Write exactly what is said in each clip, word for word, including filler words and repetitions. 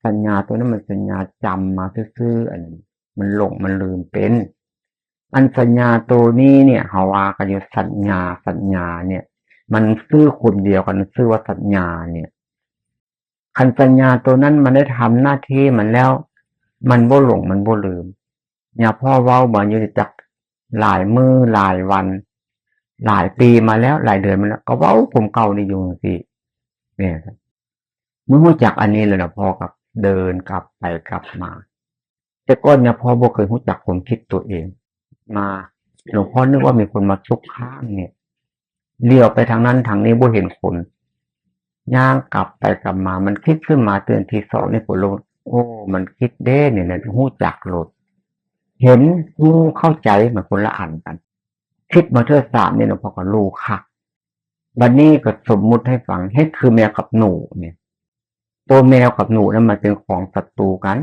สัญญาตัวนั้นมันสัญญาจำมาซื่อๆ อันนั้นมันหลงมันลืมเป็น อันสัญญาตัวนี้เนี่ย เฮาว่ากันอยู่สัญญา สัญญาเนี่ย มันซื่อคนเดียวกัน มันซื่อว่าสัญญาเนี่ย คันสัญญาตัวนั้นมันได้ทำหน้าที่มันแล้ว มันบ่หลง มันบ่ลืม เนี่ย พ่อเว้ามาอยู่จักหลายมื้อหลายวัน หลายปีมาแล้ว หลายเดือนมาแล้ว ก็เว้าผมเก่านี่อยู่จังซี้ เนี่ยครับ เมื่อรู้จักอันนี้แล้วนะ พ่อก็เดินกลับไปกลับมา แต่ก่อนเนี่ย พ่อบ่เคยรู้จักความคิดตัวเอง มา หลวงพ่อนึกว่ามีคนมาซุกข้างเนี่ย เหลียวไปทางนั้นทางนี้บ่เห็นคน ย่างกลับไปกลับมา มันคิดขึ้นมาเทื่อที่สองนี่ ผมรู้ โอ้ มันคิดเด้เนี่ย เนี่ย รู้จักโลด เห็นรู้เข้าใจมันคนละอันกัน คิดมาเทื่อสามนี่ หลวงพ่อก็รู้คัก บัดนี้ก็สมมุติให้ฟัง เฮ็ดคือแมวกับหนูเนี่ย ตัวแมวกับหนูนั้นมันเป็นของศัตรูกัน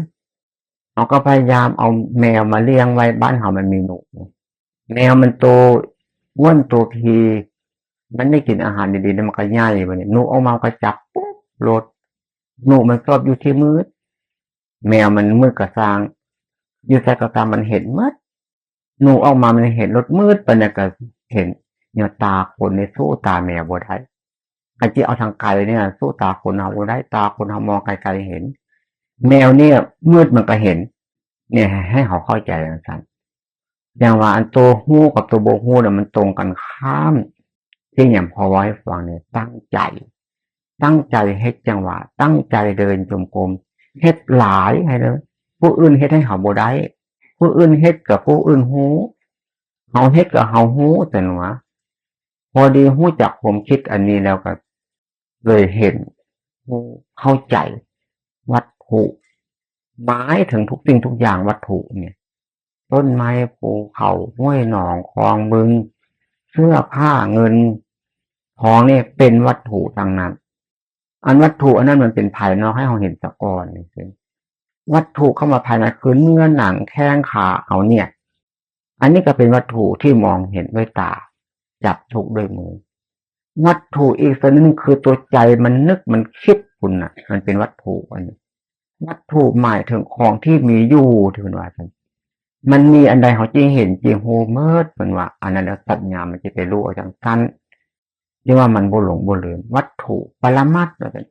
เฮาก็พยายามเอาแมวมาเลี้ยงไว้ บ้านเฮามันมีหนู แมวมันโตอ้วนโตพี มันได้กินอาหารดีๆ แล้วมันก็ใหญ่ บัดนี้หนูออกมาก็จับปุ๊บโลด หนูมันชอบอยู่ที่มืด แมวมันมืดก็ซ่าง อยู่ไสก็ตามมันเห็นหมด หนูออกมามันเห็นโลด มืดปานใดก็เห็น เนี่ย ตาคนนี่สู้ตาแมวบ่ได้ คันสิเอาทางไกลเนี่ย สู้ตาคนเฮาบ่ได้ ตาคนเฮามองไกลๆ เห็น แมวเนี่ย มืดมันก็เห็น เนี่ย ให้ ให้เฮาเข้าใจจังซั่น อย่างว่าอันตัวรู้กับตัวบ่รู้น่ะ มันตรงกันข้าม ที่หยัง พ่อเว้าให้ฟังเนี่ย ตั้งใจ ตั้งใจเฮ็ดจังหวะ ตั้งใจเดินจงกรม เฮ็ดหลายให้เลย ผู้อื่นเฮ็ดให้เฮาบ่ได้ ผู้อื่นเฮ็ดก็ผู้อื่นรู้ เฮาเฮ็ดก็เฮารู้ แต่หนวา พอดีรู้จักความคิดอันนี้แล้วก็เลยเห็น รู้เข้าใจ วัตถุ หมายถึงทุกสิ่งทุกอย่าง วัตถุเนี่ย ต้นไม้ ภูเขา ห้วยหนอง คลองบึง เสื้อผ้า เงินทองเนี่ย เป็นวัตถุทั้งนั้น อันวัตถุอันนั้นมันเป็นภายนอกให้เฮาเห็นซะก่อนนี่คือ วัตถุเข้ามาภายในคือเนื้อหนังแข้งขาเฮาเนี่ย อันนี้ก็เป็นวัตถุที่มองเห็นด้วยตา จับถูกด้วยมือ วัตถุอีกส่วนหนึ่งคือตัวใจมันนึกมันคิดพุ้นน่ะ มันเป็นวัตถุอันนี้ วัตถุหมายถึงของที่มีอยู่ ที่เพิ่นว่าซั่น มันมีอันใดเฮาจึงเห็นจึงรู้หมด เพิ่นว่า อันนั้นแล้วสัญญามันสิไปรู้เอาจังซั่น เรียกว่ามันบ่หลงบ่ลืม วัตถุปรมัตถ์ว่าซั่น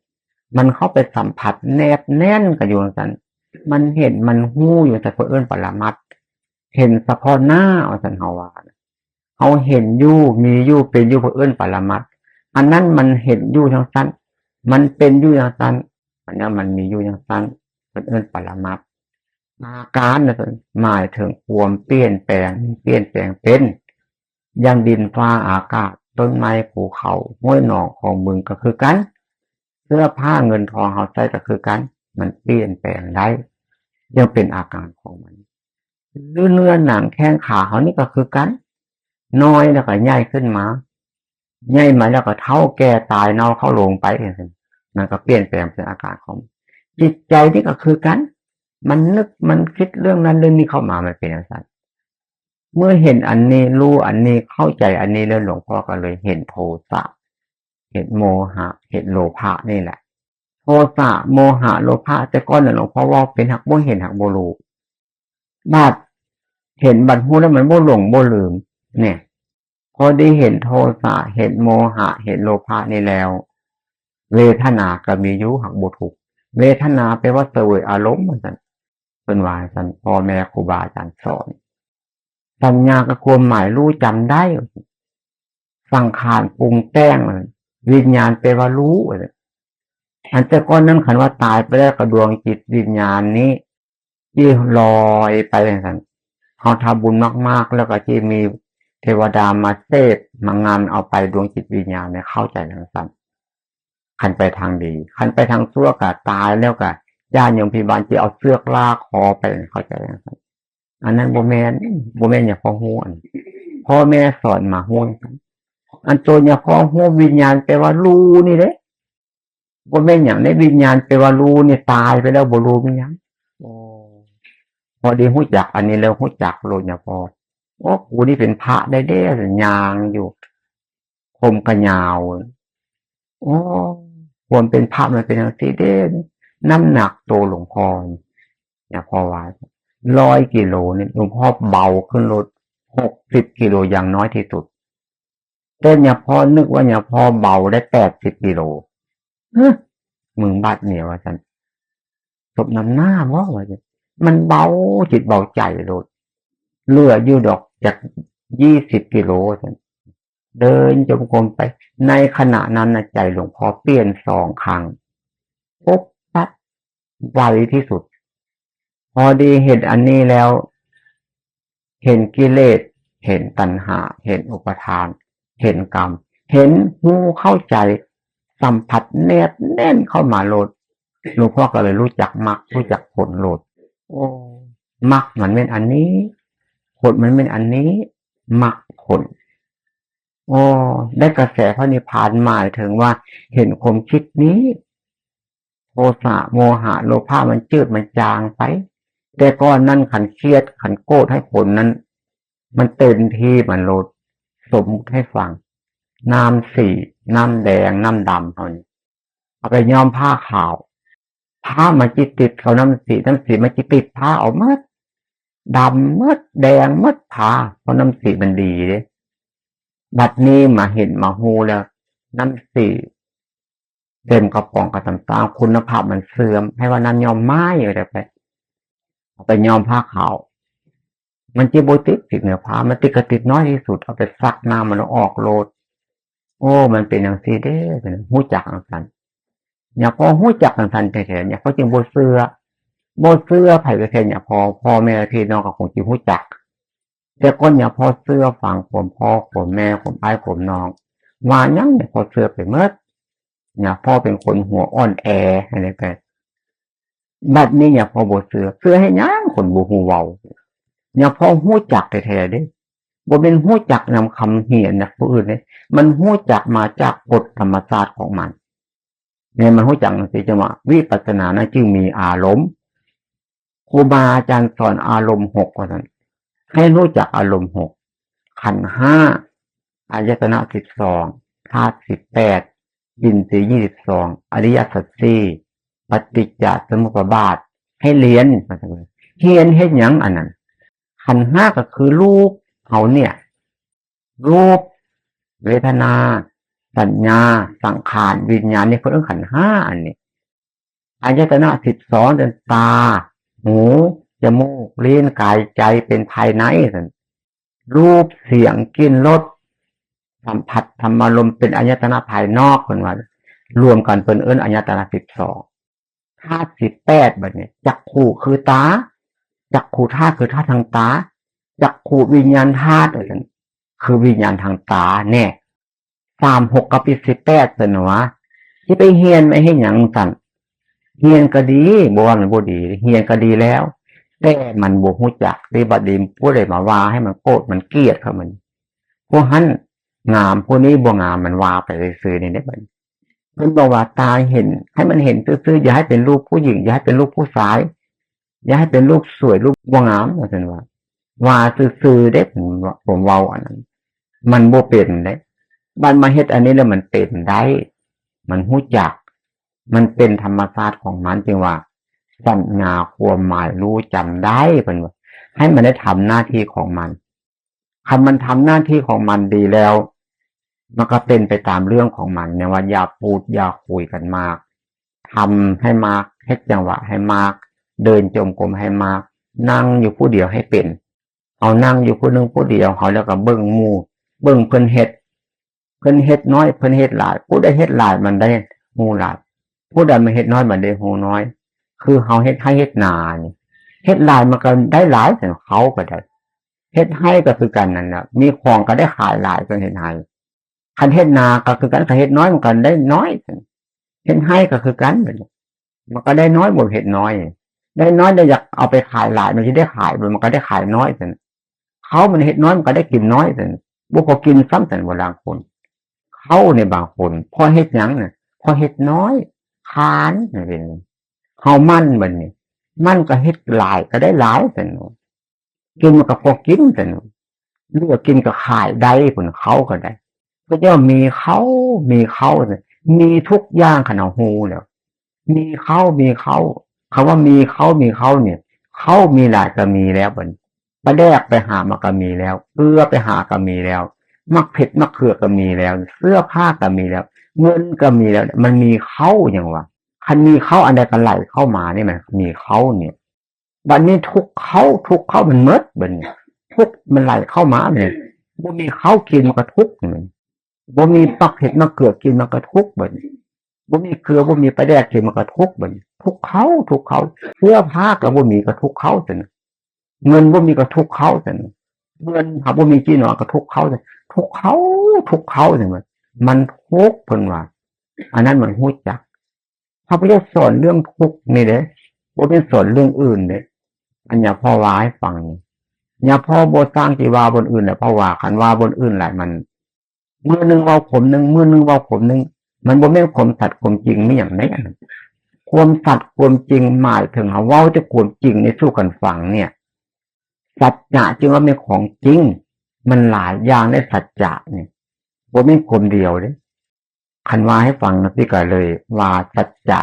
มันเข้าไปสัมผัสแนบแน่นกันอยู่จังซั่น มันเห็นมันรู้อยู่จังซั่น เพิ่นเอิ้นปรมัตถ์ เห็นเฉพาะหน้าว่าซั่น เฮาว่านะ เฮาเห็นอยู่ มีอยู่ เป็นอยู่ เพิ่นเอิ้นปรมัตถ์ อันนั้นมันเห็นอยู่จังซั่น มันเป็นอยู่จังซั่น อันนั้นมันมีอยู่จังซั่น เพิ่นเอิ้นปรมัตถ์ อาการนะ หมายถึงความเปลี่ยนแปลง เปลี่ยนแปลงเป็น อย่างดินฟ้าอากาศ ต้นไม้ภูเขา ห้วยหนองคลองบึงก็คือกัน เสื้อผ้าเงินทองเฮาใช้ก็คือกัน มันเปลี่ยนแปลงได้ ยังเป็นอาการของมัน หรือเนื้อหนังแข้งขาเฮานี่ก็คือกัน น้อยแล้วก็ใหญ่ขึ้นมา ใหญ่มาแล้วก็เฒ่าแก่ตายเน่าเข้าโลงไป มันก็เปลี่ยนแปลงเป็นอาการของมัน จิตใจนี่ก็คือกัน มันนึกมันคิดเรื่องนั้นเรื่องนี้เข้ามา มันเป็นจังซั่น เมื่อเห็นอันนี้ รู้อันนี้ เข้าใจอันนี้แล้ว หลวงพ่อก็เลยเห็นโทสะ เห็นโมหะ เห็นโลภะนี่แหละ โทสะ โมหะ โลภะ แต่ก่อนน่ะหลวงพ่อเว้าเป็น หากบ่เห็น หากบ่รู้ บัดเห็นบัดฮู้แล้วมันบ่หลงบ่ลืม เนี่ย พอได้เห็นโทสะ เห็นโมหะ เห็นโลภะนี่แล้ว เวทนาก็มีอยู่ หากบ่ทุกข์ เวทนาแปลว่าเสวยอารมณ์ ว่าซั่น เพิ่นว่าซั่น พ่อแม่ครูบาอาจารย์สอน สัญญาก็ความหมายรู้จำได้ สังขารปรุงแต่ง วิญญาณแปลว่ารู้ อันแต่ก่อนนั้นคันว่าตายไปแล้วก็ดวงจิตวิญญาณนี้ ที่ลอยไปจังซั่น เฮาทำบุญมากๆ แล้วก็ที่มีเทวดามาเสพมางานเอาไปดวงจิตวิญญาณเนี่ย เข้าใจจังซั่น คันไปทางดี คันไปทางชั่วก็ตายแล้วก็ญาติโยมพยาบาลที่เอาเชือกลากคอไป เข้าใจจังซั่น อันนั้นบ่แม่น บ่แม่นหยังพ่อฮู้ อันพ่อแม่สอนมาฮู้จังซั่น อันตัวหยังพ่อฮู้วิญญาณแปลว่ารู้นี่เด้ บ่แม่นหยังเด้ วิญญาณแปลว่ารู้นี่ ตายไปแล้วบ่รู้มีหยัง โอ้ พอดีฮู้จักอันนี้แล้ว ฮู้จักโลดหยังพ่อ โอ้ กูนี่เป็นพระได้เด้ ย่างอยู่ ผมก็ยาว โอ้ ความเป็นพระมันเป็นจังซี่เด้ น้ำหนักตัวหลวงพ่อเนี่ย พ่อว่าร้อยกิโลเนี่ย หลวงพ่อเบาขึ้นโลด หกสิบกิโลอย่างน้อยที่สุด แต่เนี่ยพ่อนึกว่าเนี่ยพ่อเบาได้แปดสิบกิโล เฮ้ย มึงบาดเนี่ยว่าซั่น สมน้ำหน้าบ่ว่าซั่น มันเบาจิตเบาใจโลด เหลืออยู่ดอกจักยี่สิบกิโลซั่น เดินจงกรมไป ในขณะนั้นนะ ใจหลวงพ่อเปลี่ยนสองครั้ง ปุ๊บปั๊บ ไวที่สุด พอดีเห็นอันนี้แล้ว เห็นกิเลส เห็นตัณหา เห็นอุปาทาน เห็นกรรม เห็นฮู้เข้าใจ สัมผัสแนบแน่นเข้ามาโลด หลวงพ่อก็เลยรู้จักมรรค รู้จักผลโลด โอ้ มรรคมันแม่นอันนี้ ผลมันแม่นอันนี้ มรรคผล โอ้ ได้กระแสพระนิพพานหมายถึงว่าเห็นความคิดนี้ โทสะ โมหะ โลภะ มันจืดมันจางไป แต่ก่อนนั้นคันเครียดคันโกรธให้คนนั้น มันเต็มที่มันโลด สมมุติให้ฟัง น้ำสี น้ำแดง น้ำดำเฮานี่ เอาไปย้อมผ้าขาว ผ้ามันจิติดเข้าน้ำสี น้ำสีมันจิติดผ้าเอาหมด ดำหมด แดงหมดผ้า เพราะน้ำสีมันดีเด้ บัดนี้มาเห็นมาฮู้แล้ว น้ำสีเต็มกระป๋องกระตำตาม คุณภาพมันเสื่อม ให้ว่าน้ำย้อมไม้ไปแล้วไป เอาไปย้อมผ้าขาว มันจิบ่ติดติดเนื้อผ้า มันติดก็ติดน้อยที่สุด เอาไปซักน้ำมันออกโลด โอ้ มันเป็นจั่งซี้เด้ เป็นฮู้จักจั่งซั่น เนี่ยพอฮู้จักจั่งซั่นแท้ๆ เนี่ยเขาจึงบ่เชื่อ บ่เชื่อไผก็แท้ เนี่ยพอพ่อแม่พี่น้องก็คงสิฮู้จัก แต่ก่อนเนี่ยพอเชื่อฟังความพ่อความแม่ความอ้ายความน้อง ว่าหยังเนี่ยพอเชื่อไปหมด เนี่ยพ่อเป็นคนหัวอ่อนแอ อะไรไป บัดนี้เนี่ยพอบ่เชื่อ เชื่อให้หยังคนบ่ฮู้เว้า เนี่ยพอฮู้จักแท้ๆเด้ บ่แม่นฮู้จักนำคำเฮียนจากผู้อื่นเด้ มันฮู้จักมาจากกฎธรรมชาติของมัน เนี่ยมันฮู้จักจั่งซี้ จั่งว่าวิปัสสนานั้นจึงมีอารมณ์ ครูบาอาจารย์สอนอารมณ์หกว่าซั่น ให้รู้จักอารมณ์หก ขันธ์ห้า อายตนะสิบสอง ธาตุสิบแปด อินทรีย์ยี่สิบสอง อริยสัจสี่ ปฏิจจสมุปบาท ให้เรียน เรียนเฮ็ดหยังอันนั้น ขันธ์ห้าก็คือรูปเฮาเนี่ย รูป เวทนา สัญญา สังขาร วิญญาณ นี่เพิ่นเอิ้นขันธ์ห้าอันนี้ อายตนะสิบสอง เป็นตา หู จมูก ลิ้น กาย ใจ เป็นภายในซั่น รูป เสียง กลิ่น รส สัมผัส ธรรมารมณ์ เป็นอายตนะภายนอก เพิ่นว่า รวมกันเพิ่นเอิ้นอายตนะสิบสอง ธาตุสิบแปด บัดนี้ จักขุคือตา จักขุธาตุคือธาตุทางตา จักขุวิญญาณธาตุ ว่าซั่น คือวิญญาณทางตาแน่ สามหก กับอีกสิบแปด ซั่นว่า สิไปเฮียนมาเฮ็ดหยังซั่น เฮียนก็ดี บ่ว่ามันบ่ดี เฮียนก็ดีแล้ว แต่มันบ่ฮู้จักเด้ บัดนี้ผู้ใดมาว่าให้มันโกรธมันเกลียดเขา มัน ผู้หั้นงาม ผู้นี้บ่งาม มันว่าไปซื่อๆนี่เด้ บัดนี้ เพิ่นบอกว่าตาเห็น ให้มันเห็นซื่อๆ อย่าให้เป็นรูปผู้หญิง อย่าให้เป็นรูปผู้ชาย อย่าให้เป็นรูปสวยรูปบ่งาม ว่าซั่นว่า ว่าซื่อๆเด้ ผมว่า ผมเว้าอันนั้น มันบ่เป็นเด้ บัดมาเฮ็ดอันนี้แล้วมันเป็นได้ มันฮู้จัก มันเป็นธรรมชาติของมัน จึงว่า สัญญา ความหมาย รู้ จำได้ เพิ่นว่า ให้มันได้ทำหน้าที่ของมัน คันมันทำหน้าที่ของมันดีแล้ว มันก็เป็นไปตามเรื่องของมัน เนี่ยว่าอย่าพูดอย่าคุยกันมาก ทำให้มาก เฮ็ดจังหวะให้มาก เดินจงกรมให้มาก นั่งอยู่ผู้เดียวให้เป็น เอานั่งอยู่ผู้หนึ่งผู้เดียว เอาแล้วก็เบิ่งหมู่ เบิ่งเพิ่นเฮ็ด เพิ่นเฮ็ดน้อย เพิ่นเฮ็ดหลาย ผู้ใดเฮ็ดหลายมันได้ฮู้หลาย ผู้ใดมันเฮ็ดน้อยมันได้ฮู้น้อย คือเฮาเฮ็ดไฮ่เฮ็ดนานี่ เฮ็ดหลายมันก็ได้หลาย ซั่นเขาก็ได้ เฮ็ดไฮ่ก็คือกันนั่นน่ะ มีของก็ได้ขายหลาย ซั่นเฮ็ดไฮ่ คันเฮ็ดนาก็คือกัน คันเฮ็ดน้อยมันก็ได้น้อย ซั่น เฮ็ดไฮ่ก็คือกัน มันก็ได้น้อย บ่เฮ็ดน้อย ได้น้อย ได้อยากเอาไปขายหลาย มันสิได้ขายบ่ มันก็ได้ขายน้อย ซั่น เขามันเฮ็ดน้อย มันก็ได้กินน้อย ซั่น บ่พอกินซ้ำ ซั่น ว่าลางคน เขาในบางคน พอเฮ็ดหยังน่ะ พอเฮ็ดน้อย ค้าน นั่นเป็น เฮามันบัดนี้ มันก็เฮ็ดหลายก็ได้หลาย ซั่น กินมันก็พอกิน ซั่น เหลือกินก็ขายได้ พุ่น เขาก็ได้ เขาเจ้ามีเขา มีเขา ซั่น มีทุกอย่าง คันเฮาฮู้แล้ว มีเข้ามีเข้า คำว่ามีเข้ามีเข้าเนี่ย เข้ามีหลายก็มีแล้วบัดนี้ ปลาแดกไปหามาก็มีแล้ว เกลือไปหาก็มีแล้ว หมากเผ็ดหมากเขือก็มีแล้ว เสื้อผ้าก็มีแล้ว เงินก็มีแล้ว มันมีเข้าหยังวะ คันมีเข้าอันใดก็ไหลเข้ามานี่มันมีเข้าเนี่ย บัดนี้ทุกข์เข้า ทุกข์เข้ามันหมดบัดนี้ ทุกข์มันไหลเข้ามาเนี่ย บ่มีเข้ากินมันก็ทุกข์นี่ บ่มีหมากเผ็ดหมากเขือกินมันก็ทุกข์บัดนี้ บ่มีเกลือบ่มีปลาแดกกินมันก็ทุกข์บัดนี้ ทุกข์เข้า ทุกข์เข้า เสื้อผ้าก็บ่มีก็ทุกข์เข้าซั่น เงินบ่มีก็ทุกข์เข้าซั่น เงินหาบ่มีกินหรอกก็ทุกข์เข้าซั่น ทุกข์เข้า ทุกข์เข้าซั่น มันทุกข์เพิ่นว่า อันนั้นมันฮู้จัก พระพุทธเจ้าสอนเรื่องทุกข์นี่เด้ บ่แม่นสอนเรื่องอื่นเด้ อันเนี้ยพ่อว่าให้ฟังนี่ เนี่ยพ่อบ่สร้างสิว่าบนอื่นแหละ เพราะว่าคันว่าบนอื่นหลายมัน มื้อหนึ่งเว้าขมหนึ่ง มื้อหนึ่งเว้าขมหนึ่ง มันบ่แม่นความสัตย์ความจริงมีหยังในอันนั้น ความสัตย์ความจริงหมายถึงเฮาเว้าแต่ความจริงในสู่กันฟังเนี่ย สัจจะจึงว่าแม่นของจริง มันหลายอย่างในสัจจะนี่ บ่แม่นความเดียวเด้ คันว่าให้ฟังจั่งซี้ก็เลยว่าสัจจะ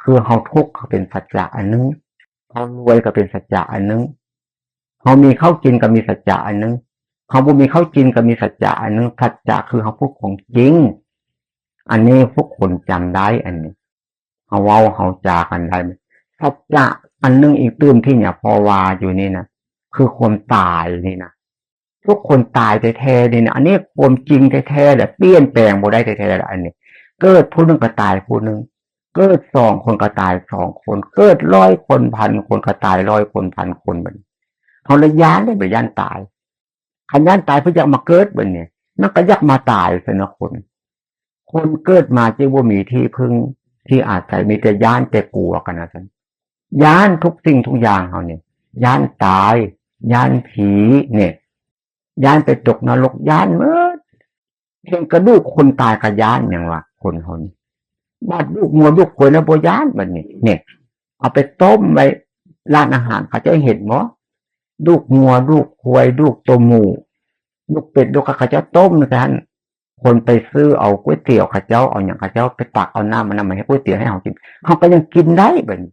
คือเฮาทุกข์ก็เป็นสัจจะอันหนึ่ง เฮารวยก็เป็นสัจจะอันหนึ่ง เฮามีข้าวกินก็มีสัจจะอันหนึ่ง เฮาบ่มีข้าวกินก็มีสัจจะอันหนึ่ง สัจจะคือเฮาพูดของจริง อันนี้พวกคนจำได้อันนี้ เฮาเว้าเฮาจากันได้ สัจจะอันหนึ่งอีกตื่มที่เนี่ยพ่อว่าอยู่นี่นะ คือความตายนี่นะ ทุกคนตายแท้ๆนี่นะ อันนี้ความจริงแท้ๆแหละ เปลี่ยนแปลงบ่ได้แท้ๆแหละ อันนี้ เกิดผู้หนึ่งก็ตายผู้หนึ่ง เกิดสองคนก็ตายสองคน เกิดร้อยคนพันคนก็ตายร้อยคนพันคนบัดนี้ เฮาเลยย้านเด้ บ่ย้านตาย คันย้านตายเพิ่นอยากมาเกิดบัดนี้ มันก็อยากมาตายซั่นนะคน คนเกิดมาจึงบ่มีที่พึ่งที่อาศัย มีแต่ย้านแต่กลัวกันนะซั่น ย้านทุกสิ่งทุกอย่างเฮานี่ ย้านตาย ย้านผีเนี่ย ย้านไปตกนรก ย้านหมด เห็นกระดูกคนตายก็ย้านหยังวะ คนเฮานี่ บาดลูกงัวลูกควายแล้วบ่ย้านบัดนี้ เนี่ย เอาไปต้มไว้ร้านอาหารเขาเจ้าเห็นบ่ ลูกงัวลูกควายลูกโตหมู่ ลูกเป็ดลูกไก่เขาเจ้าต้มซั่น คนไปซื้อเอาก๋วยเตี๋ยวเขาเจ้า เอาหยังเขาเจ้าไปตักเอาน้ำมันมาให้ก๋วยเตี๋ยวให้เฮากิน เฮาก็ยังกินได้บัดนี้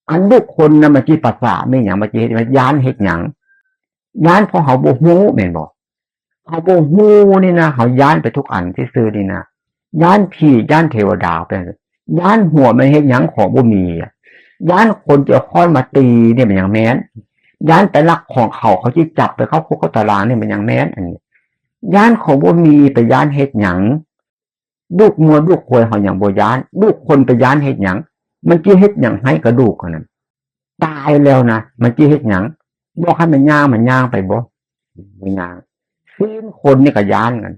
อันบุคคลนะมันสิภาษาแม่นหยัง มันสิเฮ็ด มันย้านเฮ็ดหยัง ย้านเพราะเฮาบ่ฮู้แม่นบ่ เฮาบ่ฮู้นี่นะ เฮาย้านไปทุกอันซื่อๆนี่นะ ย้านผี ย้านเทวดาไป ย้านหัวมันเฮ็ดหยังของบ่มีอะ ย้านคนจะเอาค้อนมาตีเนี่ยมันยังแม่น ย้านไปลักของเขา เขาสิจับไปเข้าคุกเข้าตารางเนี่ยมันยังแม่น อันนี้ ย้านของบ่มีไปย้านเฮ็ดหยัง ลูกงัวลูกควายเฮายังบ่ย้าน ลูกคนไปย้านเฮ็ดหยัง มันสิเฮ็ดหยังให้กระดูกอันนั้น ตายแล้วนะ มันสิเฮ็ดหยัง บอกให้มันย่าง มันย่างไปบ่ บ่ย่าง ซี้นคนนี่ก็ย้านกัน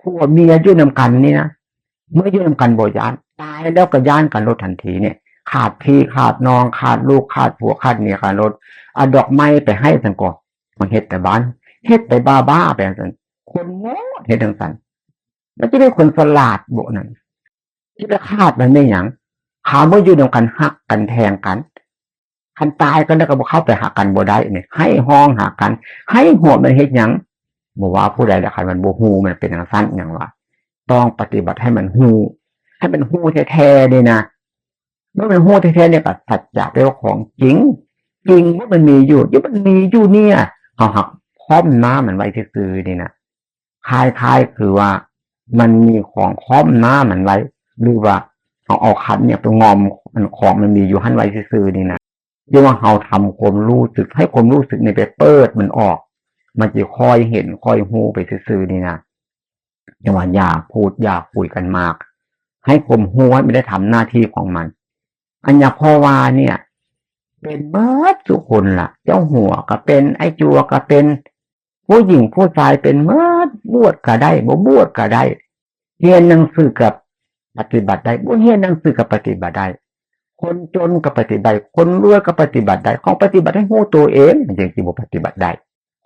ผัวเมียอยู่นำกันนี่นะ เมื่ออยู่นำกันบ่ย้าน ตายแล้วก็ย้านกันโลดทันทีเนี่ย ขาดพี่ขาดน้อง ขาดลูกขาดผัวขาดเมียกันโลด เอาดอกไม้ไปให้ซั่นก่อ มันเฮ็ดแต่บ้าน เฮ็ดไปบ้าๆไปซั่น คนโง่เฮ็ดจั่งซั่น มันสิเป็นคนฉลาดบ่นั่น สิไปขาดมันแม่นหยัง เขามาอยู่นำกันฮักกันแพงกัน คันตายกันแล้วก็บ่เข้าไปหากันบ่ได้นี่ ไห้ฮ้องหากัน ไห้หัวมันเฮ็ดหยัง บ่ว่าผู้ใดล่ะ คันมันบ่ฮู้มันเป็นจั่งซั่นหยังวะ ต้องปฏิบัติให้มันฮู้ ให้มันฮู้แท้ๆนี่นะ เมื่อมันฮู้แท้ๆเนี่ยก็สัจจะแปลว่าของจริง จริงว่ามันมีอยู่ ที่มันมีอยู่เนี่ย เฮาหักค้อมหน้ามันไว้ซื่อๆนี่นะ คล้ายๆคือว่ามันมีของค้อมหน้ามันไว้ หรือว่าเอา เอาขันเนี่ยไปงอมมัน ของมันมีอยู่หั่นไว้ซื่อๆนี่นะ เรียกว่าเฮาทำความรู้สึก ให้ความรู้สึกนี่ไปเปิดมันออก มันสิค่อยเห็นค่อยฮู้ไปซื่อๆนี่นะ จั่งว่าอย่าพูดอย่าคุยกันมาก ให้ความฮู้ให้มันได้ทำหน้าที่ของมัน อันเนี้ยพ่อว่าเนี่ย เป็นเบิดทุกคนล่ะ เจ้าหัวก็เป็น ไอ้จัวก็เป็น ผู้หญิงผู้ชายเป็นเบิด บวชก็ได้ บ่บวชก็ได้ เรียนหนังสือก็ปฏิบัติได้ บ่เรียนหนังสือก็ปฏิบัติได้ คนจนก็ปฏิบัติ คนรวยก็ปฏิบัติได้ ของปฏิบัติให้ฮู้ตัวเอง มันจั่งสิบ่ปฏิบัติได้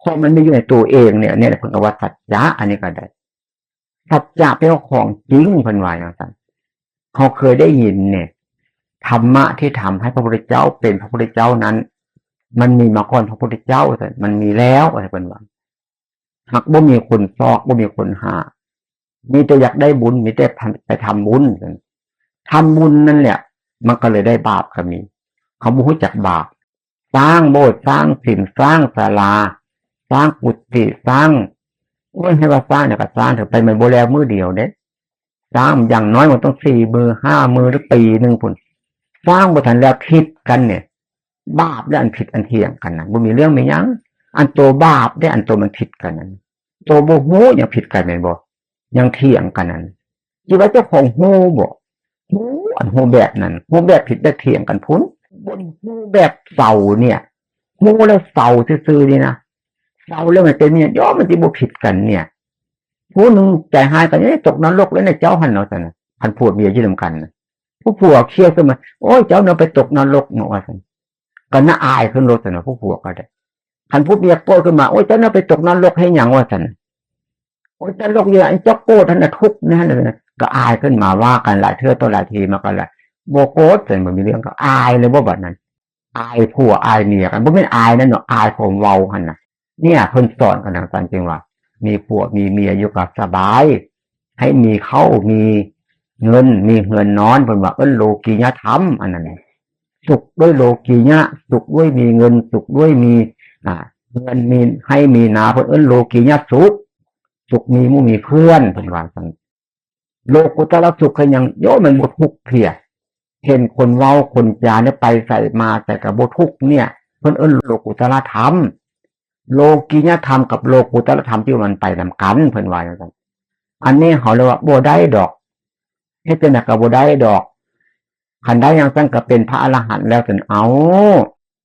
ของมันมีอยู่ในตัวเองเนี่ย เนี่ยเพิ่นก็ว่าสัจจะ อันนี้ก็ได้ สัจจะแปลว่าของจริง เพิ่นว่าจั่งซั่น เฮาเคยได้ยินเนี่ย ธรรมะที่ทำให้พระพุทธเจ้าเป็นพระพุทธเจ้านั้น มันมีมาก่อนพระพุทธเจ้า มันมีแล้ว เพิ่นว่า หากบ่มีคนซอก บ่มีคนหา มีแต่อยากได้บุญ มีแต่ไปทำบุญ ทำบุญนั่นแหละ มันก็เลยได้บาปก็มี เขาบ่ฮู้จักบาป สร้างโบสถ์ สร้างศีล สร้างศาลา สร้างกุฏิ สร้าง โอ้ย ให้ว่าสร้างเนี่ยก็สร้างเถอะ ไปมันบ่แล้วมื้อเดียวเด้ สร้างอย่างน้อยมันต้องสี่มื้อ ห้ามื้อ หรือปีหนึ่งพุ้น สร้างบ่ทันแล้วผิดกันเนี่ย บาปและอันผิดอันเถียงกันนะ บ่มีเรื่องมีหยัง อันโตบาปได้ อันโตมันผิดกันนั้น โตบ่ฮู้ยังผิดกันแม่นบ่ ยังเถียงกันนั้น คิดว่าเจ้าของฮู้บ่ ฮู้ อันฮู้แบบนั้น ฮู้แบบผิดแบบเถียงกันพุ้น บ่ได้ฮู้แบบเซาเนี่ย ฮู้แล้วเซาซื่อๆนี่นะ เซาแล้วมันเป็นเนี่ย ย่อมมันสิบ่ผิดกันเนี่ย ผู้หนึ่งใจฮ้ายกัน เอ๊ะ ตกนรกแล้วเนี่ยเจ้าหั่นเนาะ ซั่นน่ะ คันผัวเมียอยู่นำกันน่ะ ผู้ผัวเครียดขึ้นมา โอ้ย เจ้าเนาะไปตกนรกเนาะ ว่าซั่น ก็น่าอายขึ้นโลด ซั่นน่ะ ผู้ผัวก็ได้ คันผู้เมียโกรธขึ้นมา โอ้ย เจ้าเนาะไปตกนรกเฮ็ดหยัง ว่าซั่น โอ้ย นรกอยู่ อันเจ้าโกรธหั่นน่ะ ทุกข์นะ ก็อายขึ้นมา ว่ากันหลายเทื่อต่อหลายทีมาก็หลาย บ่โกรธ ซั่น บ่มีเรื่อง ก็อายเลยบ่ บัดนั้น อายผัวอายเมียกัน บ่แม่นอายนั่นเนาะ อายความเว้าหั่นน่ะ เนี่ย เพิ่นสอนกันจังซั่น จึงว่า มีผัวมีเมียอยู่ก็สบาย ให้มีข้าวมีเงิน มีเฮือนนอน เพิ่นว่า เอิ้นโลกิยธรรม อันนั้นน่ะ สุขด้วยโลกิยะ สุขด้วยมีเงิน สุขด้วยมี อ่า เฮือนมีไฮ่มีนา เพิ่นเอิ้นโลกิยะสุข สุขมีหมู่มีเพื่อน เพิ่นว่าซั่น โลกุตระสุขคือหยัง โยมมันบ่ทุกข์เพีย เห็นคนเว้าคนจาเนี่ย ไปไสมาไสก็บ่ทุกข์เนี่ย เพิ่นเอิ้นโลกุตระธรรม โลกิยธรรมกับโลกุตระธรรมที่มันไปนำกัน เพิ่นว่าจังซั่น อันนี้เขาเรียกว่าบ่ได้ดอก เฮ็ดจังใดก็บ่ได้ดอก คันได้จังซั่นก็เป็นพระอรหันต์แล้วซั่น เอ้า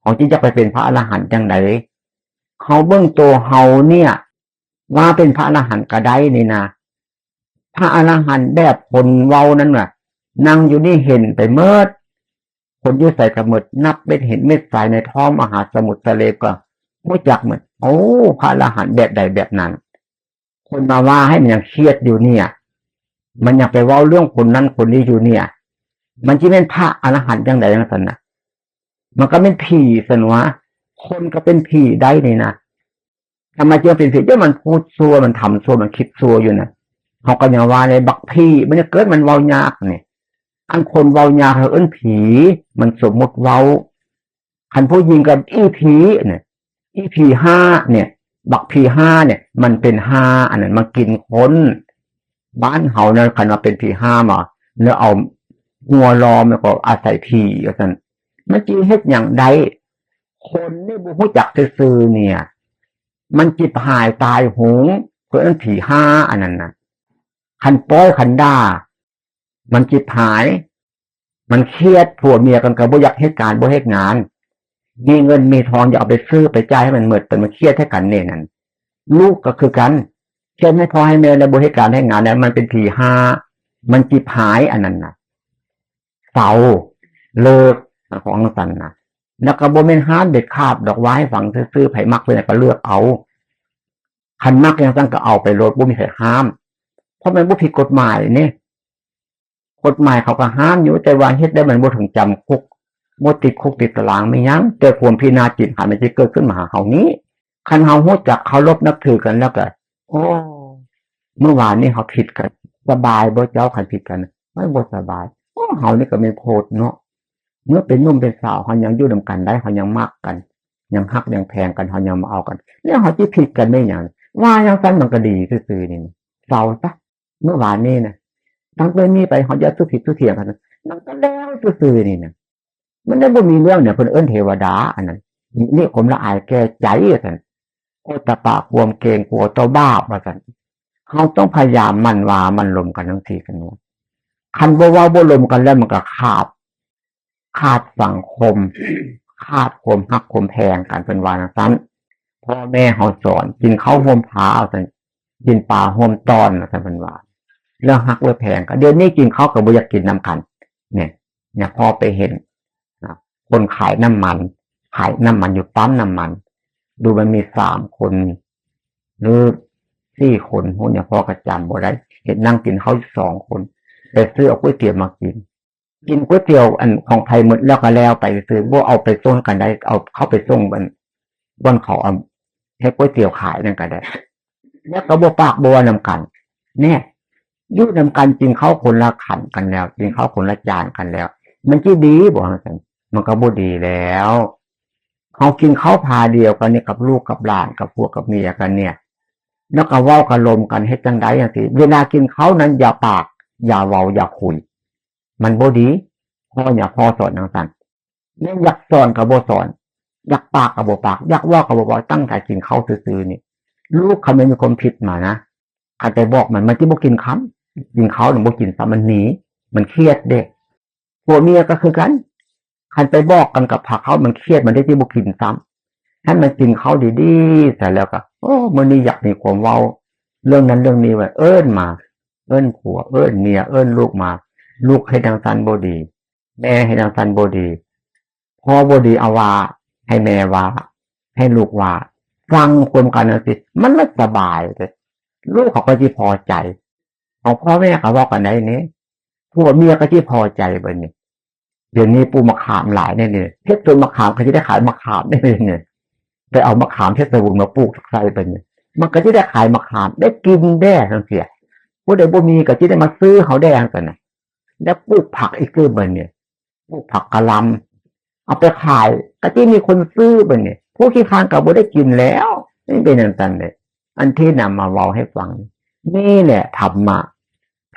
เขาสิจักไปเป็นพระอรหันต์จังใด เขาเบิ่งตัวเขาเนี่ย ว่าเป็นพระอรหันต์ก็ได้นี่นะ พระอรหันต์แบบคนเว้านั่นน่ะ นั่งอยู่นี่เห็นไปเมิด คนอยู่ไสก็เมิด นับเม็ดหินเม็ดทรายในท้องมหาสมุทรทะเลก็ฮู้จักเมิด โอ้ พระอรหันต์แบบใดแบบนั้น คนมาว่าให้มันยังเครียดอยู่เนี่ย มันยังไปเว้าเรื่องคนนั้นคนนี้อยู่เนี่ย มันสิแม่นพระอรหันต์จังใดจังซั่นน่ะ มันก็เป็นผีซั่นวะ คนก็เป็นผีได้นี่นะ ทำไมจึงเป็นผี เดี๋ยวมันพูดชั่ว มันทำชั่ว มันคิดชั่วอยู่น่ะ เขาก็ยังว่าในบักผี มันจะเกิด มันเว้ายากนี่ อันคนเว้ายากเขาเอิ้นผี มันสมมุติเว้า คันผู้หญิงกับอีผีเนี่ย อีผีห้าเนี่ย บักผีห้าเนี่ย มันเป็นห้า อันนั้นมากินคน บ้านเขานะ คันว่าเป็นผีห้ามา แล้วเอาหัวล้อมแล้วก็อาศัยผีว่าซั่น มันสิเฮ็ดหยังได้ คนนี่บ่ฮู้จักซื่อๆเนี่ย มันจิบหายตายโหง เพิ่นผีห้าอันนั้นน่ะ คันป้อยคันด่า มันจิบหาย มันเครียด ผัวเมียกันก็บ่อยากเฮ็ดการบ่เฮ็ดงาน มีเงินมีทองอยากเอาไปซื้อไปจ่ายให้มันหมด แต่มันเครียดให้กันเนี่ยนั่น ลูกก็คือกัน เครียดให้พ่อให้แม่แล้วบ่เฮ็ดการเฮ็ดงานแล้ว มันเป็นผีห้า มันจิบหายอันนั้นน่ะ เซา เลิก ของจั่งซั่นน่ะ แล้วก็บ่แม่นห้ามเด็ดขาดดอก ว่าให้ฟังซื่อๆ ไผมักเพิ่นก็เลือกเอา คันมักจั่งซั่นก็เอาไปโลด บ่มีไผห้าม เพราะมันบ่ผิดกฎหมายนี่ กฎหมายเขาก็ห้ามอยู่ แต่ว่าเฮ็ดแล้วมันบ่ถึงจำคุก บ่ติดคุกติดตารางมีหยัง แต่ความพินาศจิตหายมันสิเกิดขึ้นมาหาเฮานี้ คันเฮาฮู้จักเคารพนับถือกันแล้วก็ โอ้ เมื่อวานนี้เฮาผิดกัน สบายบ่เจ้า คันผิดกัน มันบ่สบาย โอ้ เฮานี่ก็แม่นโพดเนาะ เมื่อเป็นหนุ่มเป็นสาว เฮายังอยู่นำกันได้ เฮายังมักกัน ยังฮักยังแพงกัน เฮายังมาเอากัน แล้วเฮาสิผิดกันได้หยัง ว่าจั่งซั่นมันก็ดีซื่อๆ นี่ เซาซะ เมื่อวานนี้นะ ตั้งแต่นี้ไปเฮาอย่าสู้ผิดสู้เถียงกันนะ มันก็แล้วซื่อๆ นี่นะ มันได้บ่มีเรื่องเนี่ย เพิ่นเอิ้นเทวดาอันนั้น นี่ความละอายแก่ใจว่าซั่น โอตตัปปะความเกรงกลัวต่อบาปว่าซั่น เฮาต้องพยายามหมั่นว่าหมั่นลมกันจั่งซี้กันเนาะ คันบ่เว้าบ่ลมกันแล้วมันก็ขาด ขาดสังคม ขาดความฮักความแพงกัน เพิ่นว่าจั่งซั่น พ่อแม่เฮาสอน กินข้าวร่วมพาว่าซั่น กินปลาร่วมต้อนว่าซั่น เพิ่นว่า แล้วฮักแล้วแพงกัน เดี๋ยวนี้กินข้าวก็บ่อยากกินนำกัน เนี่ย เนี่ยพ่อไปเห็นนะ คนขายน้ำมัน ขายน้ำมันอยู่ปั๊มน้ำมัน ดูมันมีสามคน หรือสี่คน ฮู้เนี่ยพ่อก็จำบ่ได้ เห็นนั่งกินข้าวอยู่สองคน ไปซื้อเอาก๋วยเตี๋ยวมากิน กินก๋วยเตี๋ยวอันของไผหมดแล้วก็แล้วไปซื่อ บ่เอาไปส่งให้กันได้ เอาเข้าไปส่งบ่อน บ่อนเขาเอาเฮ็ดก๋วยเตี๋ยวขายนั่นก็ได้ แล้วก็บ่ปากบ่เว้านำกัน เนี่ย อยู่นำกันกินข้าวคนละขันกันแล้ว กินข้าวคนละจานกันแล้ว มันสิดีบ่จั่งซั้น มันก็บ่ดีแล้ว เฮากินข้าวผ้าเดียวกันนี่กับลูกกับหลานกับผัวกับเมียกันเนี่ย แล้วก็เว้ากันลมกันเฮ็ดจั่งใดจั่งซี้ เวลากินข้าวนั้นอย่าปาก อย่าเว้า อย่าคุย มันบ่ดี พ่อเนี่ย พ่อสอนจั่งซั้น แม่นอยากสอนก็บ่สอน อยากปากก็บ่ปาก อยากเว้าก็บ่เว้า ตั้งใจกินข้าวซื่อๆ นี่ ลูกคันมันมีความผิดมานะ คันไปบอกมัน มันสิบ่กินคำ กินข้าวนี่บ่กินซ้ำ มันหนี มันเครียดเด้ ผัวเมียก็คือกัน คันไปบอกกันกับพาข้าว มันเครียด มันได้สิบ่กินซ้ำ ให้มันกินข้าวดีๆ เสร็จแล้วก็ โอ้ มื้อนี้อยากมีความเว้า เรื่องนั้นเรื่องนี้ ว่าเอิ้นมา เอิ้นผัว เอิ้นเมีย เอิ้นลูกมา ลูกเฮ็ดจั่งซั้นบ่ดี แม่เฮ็ดจั่งซั้นบ่ดี พ่อบ่ดี เอาว่า ให้แม่ว่า ให้ลูกว่า ฟังความกันจั่งซี้ มันละสบายเด้ ลูกเขาก็สิพอใจ ของพ่อแม่ก็เว้ากันได้นี่ ผัวเมียก็สิพอใจบัดนี้ เดี๋ยวนี้ปลูกมะขามหลายเนี่ยนี่ เฮ็ดสวนมะขามก็สิได้ขายมะขามได้เนี่ย ไปเอามะขามเพชรบูรณ์มาปลูกใส่บัดนี้ มันก็สิได้ขายมะขาม ได้กินแด้จั่งซี้ ผู้ใดบ่มีก็สิได้มาซื้อเฮาแด้จั่งซั้นน่ะ แล้วปลูกผักอีกคือบัดนี้ ปลูกผักกะหล่ำ เอาไปขาย ก็สิมีคนซื้อบัดนี้ ผู้ขี้คร้านก็บ่ได้กินแล้ว มันเป็นจั่งซั้นเด้ อันที่นำมาเว้าให้ฟัง นี่แหละธรรมะ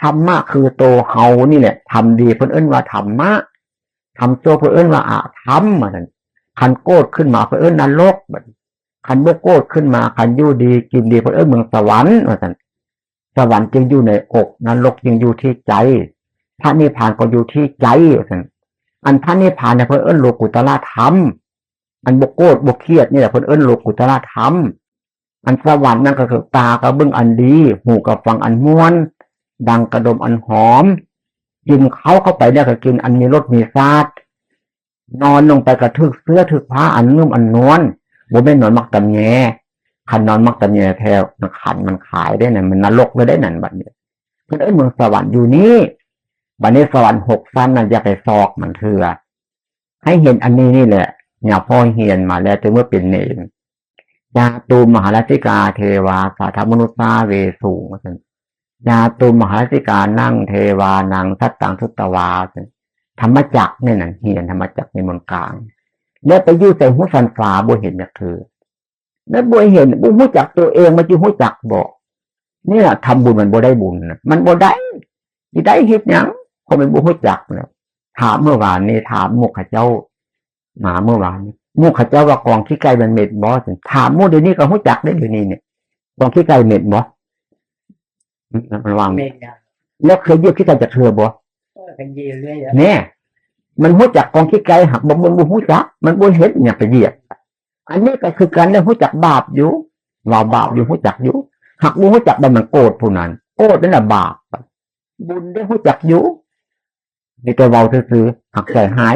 ธรรมะคือตัวเฮานี่แหละ ทำดีเพิ่นเอิ้นว่าธรรมะ ทำชั่วเพิ่นเอิ้นว่าอธรรม ว่าซั่น คันโกรธขึ้นมาเพิ่นเอิ้นนรก บัดนี้ คันบ่โกรธขึ้นมา คันอยู่ดีกินดีเพิ่นเอิ้นเมืองสวรรค์ ว่าซั่น สวรรค์จึงอยู่ในอก นรกจึงอยู่ที่ใจ พระนิพพานก็อยู่ที่ใจ ว่าซั่น อันพระนิพพานเนี่ยเพิ่นเอิ้นโลกุตตรธรรม อันบ่โกรธบ่เครียดนี่แหละเพิ่นเอิ้นโลกุตตรธรรม อันสวรรค์นั่นก็คือตาก็เบิ่งอันดี หูก็ฟังอันม่วน ดังก็ดมอันหอม กินข้าวเข้าไปเนี่ยก็กินอันมีรสมีชาติ นอนลงไปก็ถืกเสื้อถืกผ้าอันนุ่มอันนวล บ่แม่นนอนหมากตำแย คันนอนหมากตำแยแท้ มันขันมันขายเด้นั่น มันนรกเลยเด้นั่น บัดนี้ เพิ่นเอิ้นเมืองสวรรค์อยู่นี่ บัดนี้สวรรค์หกชั้นน่ะ อย่าไปซอกมันเทื่อ ให้เห็นอันนี้นี่แหละ เนี่ย พ่อเฮียนมาแล้วแต่เมื่อเป็นเณร จาตุมหาราชิกาเทวา สาทมนุสสาเวสุง ว่าซั่น จาตุมหาราชิกานังเทวานังสัตตังสุตวา ว่าซั่น ธรรมจักรเนี่ยนะ เฮียนธรรมจักรในมนต์กลาง แล้วไปอยู่ใส่หูสันฟ้าบ่เห็นจักเทื่อ แล้วบ่เห็น บ่ฮู้จักตัวเอง มันสิฮู้จักบ่ เนี่ย ทำบุญมันบ่ได้บุญนะ มันบ่ได้ สิได้เฮ็ดหยัง เพราะมันบ่ฮู้จักนะ ถามเมื่อวานนี้ ถามหมู่เขาเจ้า มาเมื่อวานนี้ หมู่เขาเจ้าว่ากองขี้ไก่มันเหม็นบ่ ถามหมู่เดี๋ยวนี้ก็ฮู้จักได้เดี๋ยวนี้เนี่ย กองขี้ไก่เหม็นบ่ มันวาง แม่นจ้ะ แล้วเคยเหยียบขี้ไก่จักเทื่อบ่ เออ กันเหยียบเรื่อยอะ เนี่ย มันฮู้จักกองขี้ไก่ หากบ่ มันบ่ฮู้จัก มันบ่เห็น เนี่ย ไปเหยียบ อันนี้ก็คือกัน ได้ฮู้จักบาปอยู่ ว่าบาปอยู่ ฮู้จักอยู่ หากบ่ฮู้จัก มันโกรธผู้นั้น โกรธนั่นน่ะบาป บุญได้ฮู้จักอยู่ มีแต่เว้าซื่อๆ หากใจหาย